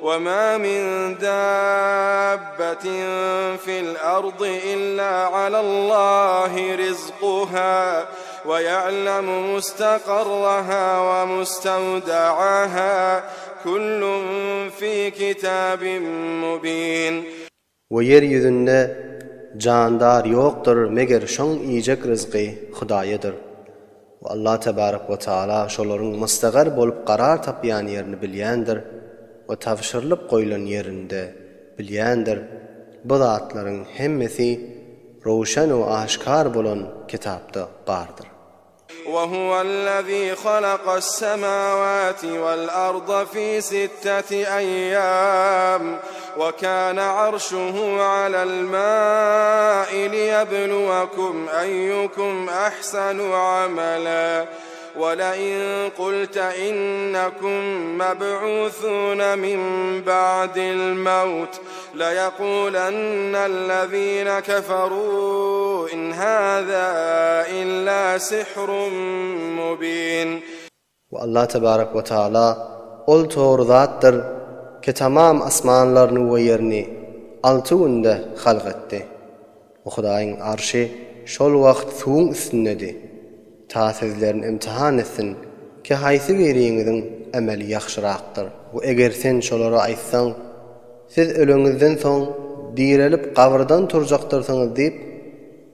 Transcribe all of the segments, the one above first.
وما من دابة في الأرض إلا على الله رزقها ويعلم مستقرها ومستودعها كل في كتاب مبين. We ýer ýüzünde jandar ýokdur meger şoň iýjek ryzky Hudaýadyr. We Allah tebarek we taala şolaryň mustagar bolup karar tapýan ýerini bilýändir we tabşyrylyp goýlan ýerinde bilýändir. Bu zatlaryň hemmesi rowşen we aşkar bolan kitapda bardyr. وهو الذي خلق السماوات والأرض في ستة أيام وكان عرشه على الماء ليبلوكم أيكم أحسن عملا ولئن قلت إنكم مبعوثون من بعد الموت ليقولن الذين كفروا إن هذا إلا سحر مبين. We Allah tebarek we taala Ol tory zatdyr ki tamam asmanlaryny we ýerini alty günde halk etdi. We Hudaýyň arşy şol wagt suwuň üstündedi. Ta sizlerini imtihan etsin ki haýsy biriňiziň emeli ýagşyrakdyr. We eger sen şolara aýtsaň, Siz öleňizden soň direlip gabyrdan turjakdyrsyňyz diýip,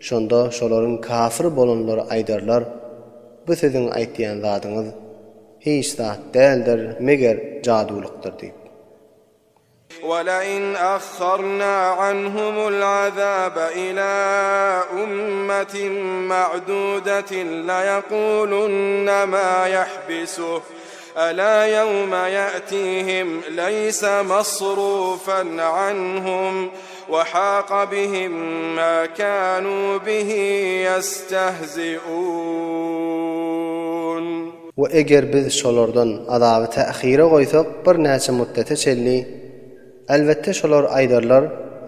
şonda şolaryň kafir bolanlary aýdarlar, Bu siziň aýtýan zadyňyz hiç zat däldir, meger jadulykdyr diýip. ولئن أخرنا عنهم العذاب إلى أمة معدودة ليقولن ما يحبسه ألا يوم يأتيهم ليس مصروفا عنهم وحاق بهم ما كانوا به يستهزئون. We eger biz şolardan azaby tähire goýsak birnäçe muddete çenli, elbetde şolar aýdarlar,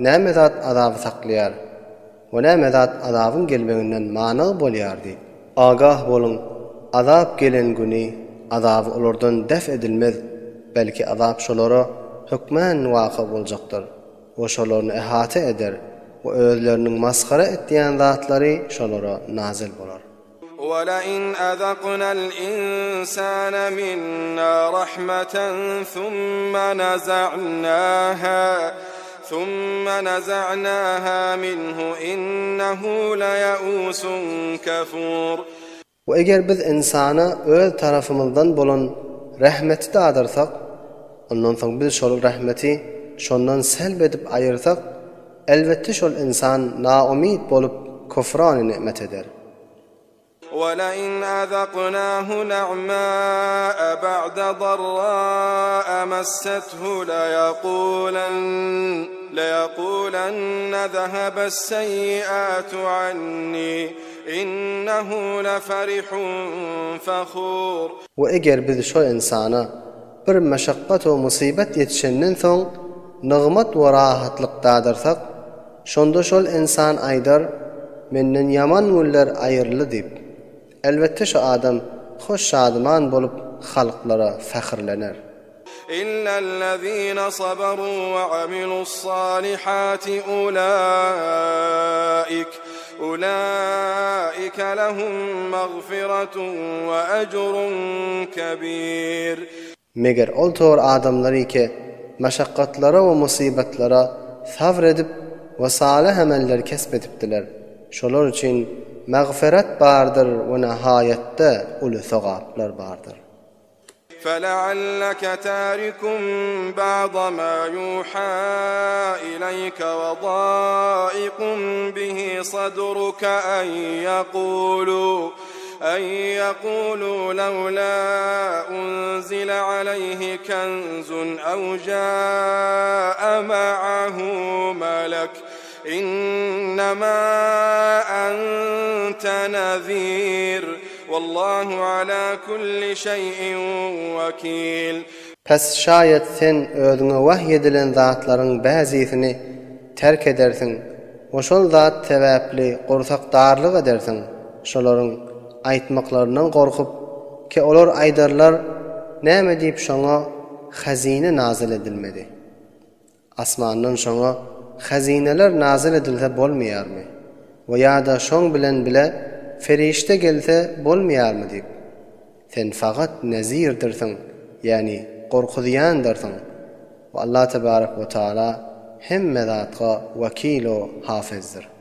Näme zat azaby saklaýar we näme zat azabyň gelmeginden manyg bolýar diýip. Agah boluň, azap gelen güni azaby olardan def edilmez, belki azap şolara hökmän waka boljakdyr we şolaryny ehata eder we özleriniň masgara etýän zatlary şolara nazyl bolar. ولئن أذقنا الإنسان منا رحمة ثم نزعناها ثم نزعناها منه إنه ليئوس كفور. We eger biz ynsana öz tarapymyzdan bolan rehmeti dadyrsak, ondan soň biz şol rehmeti şondan selb edip aýyrsak, elbetde şol ynsan naumyt bolup kufrany ni'met eder. ولئن أذقناه نعماء بعد ضراء مسته ليقولن ليقولن ذهب السيئات عني إنه لفرح فخور. We eger biz şol ynsana bir meşakgat we musybet ýetişenden soň nygmat we rahatlyk dadyrsak, şonda şol ynsan aýdar, Menden ýaman günler aýryldy diýip. Elbetde şu adam hoş-şadyman bolup halklara fährlener. Illellezine sabaru we amilu's-salihati ulaik ulaike lehum magfiretun we ecrun kebir. Meger ol tor adamlary ki, maşakgatlara we musybatlara sabr edip we salyh emeller kesp edipdiler, şolar üçin magfyrat bardyr we nahaýatda uly sogaplar bardyr. فلعلك تارك بعض ما يوحى إليك وضائق به صدرك أن يقولوا أن يقولوا لولا أنزل عليه كنز أو جاء معه ملك إنما أنت نذير والله على كل شيء وكيل. Pes şaýat sen özüňe wahy edilen zatlaryň bäzisini terk edersiň we şol zat sebäpli gursak darlyk edersiň, şolaryň aýtmaklaryndan gorkup, ki olar aýdarlar, Näme diýip şoňa. hazine nazyl edilmedi? Asmandan şoňa hazineler nazyl edilse bolmaýarmy? We ýa-da şoň bilen bile ferişde gelse bolmaýarmy diýip. Sen fagat nezirdirsiň, ýagny gorkuzýandyrsyň. We Allah tebarek we taala hemme zatga wekil-u hafizdir.